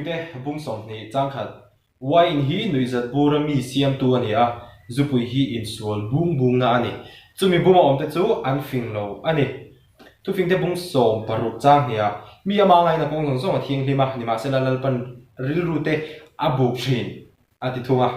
Thufingte bung 20 chang khat, Wine hi nuihzat bura mi siamtu a ni a, zupui hi insual bung bungna a ni. Chumi buma awmte chu an fing lo a ni. Thufingte bung 16 chang hniah, Mi ama ngaina kawng zawng zawng a thianghlim a, nimahsela Lalpan rilrute a buk thin, a ti thung a.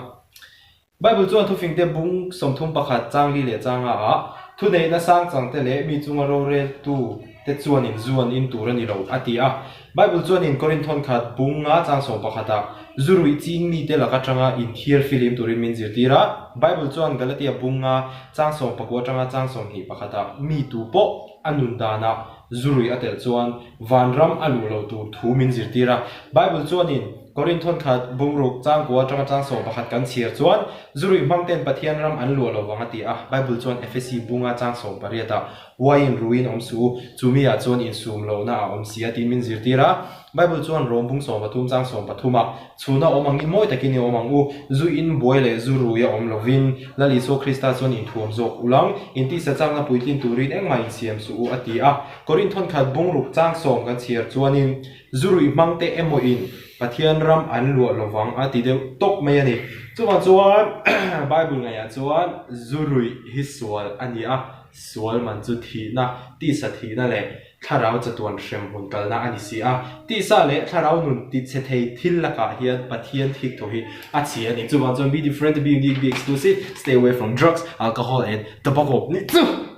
Bible chuan thufingte bung 31 chang li leh chang nga ah, Thuneihna sang changte leh mi chunga roreltu te chuanin zu an in tur a ni lo, a ti a. Bible chuanin Korinth thawnkhat bung nga chang 11 ah, Zu ruih ching mite lak atanga inthiar filim turin min zirtir a. Bible chuan Galatia bung nga chang 19 atanga chang 21 ah, Mi tu pawh a nun danah zu ruih a telh chuan vanram a luh loh tur thu min zirtir a. Bible chuanin Korinth thawnkhat bungruk changkua atanga chang 11 kan chhiar chuan, Zu ruih hmang ten Pathian ram an luah lo vang a ti a. Bible chuan Efesi bunga chang 18 ah, Uaiin ruiin awm suh u, chumi ah chuan insum lohna a awm si a tiin min zirtir a. Bible chuan Rom bung 13 chang 13 ah, Chhuna awm angin mawi takin i awm ang u, zu in buai leh zu rui a awm lovin, Lal Isua Krista chuan inthuam zawk u lang, intisa chakna puitlin turin engmah insiam suh u a ti a. Korinth thawnkhat bungruk chang 10 kan chhiar chuanin, Zu ruih hmang te emaw in Pathian ram an luah lo vang a ti deuh tawp mai a ni. Chuvang chuan Bible ngaihah chuan zu ruih hi sual a ni a, sual man chu thihna, tisa thihna leh thlarau chatuan hremhmun kalna a ni si a. Tisa leh thlarau nun tichhe thei thil lakah hian Pathian thik thaw hi a chhi a ni. Chuvang chuan be different, be unique, be exclusive, stay away from drugs, alcohol and tobacco. Ni chu!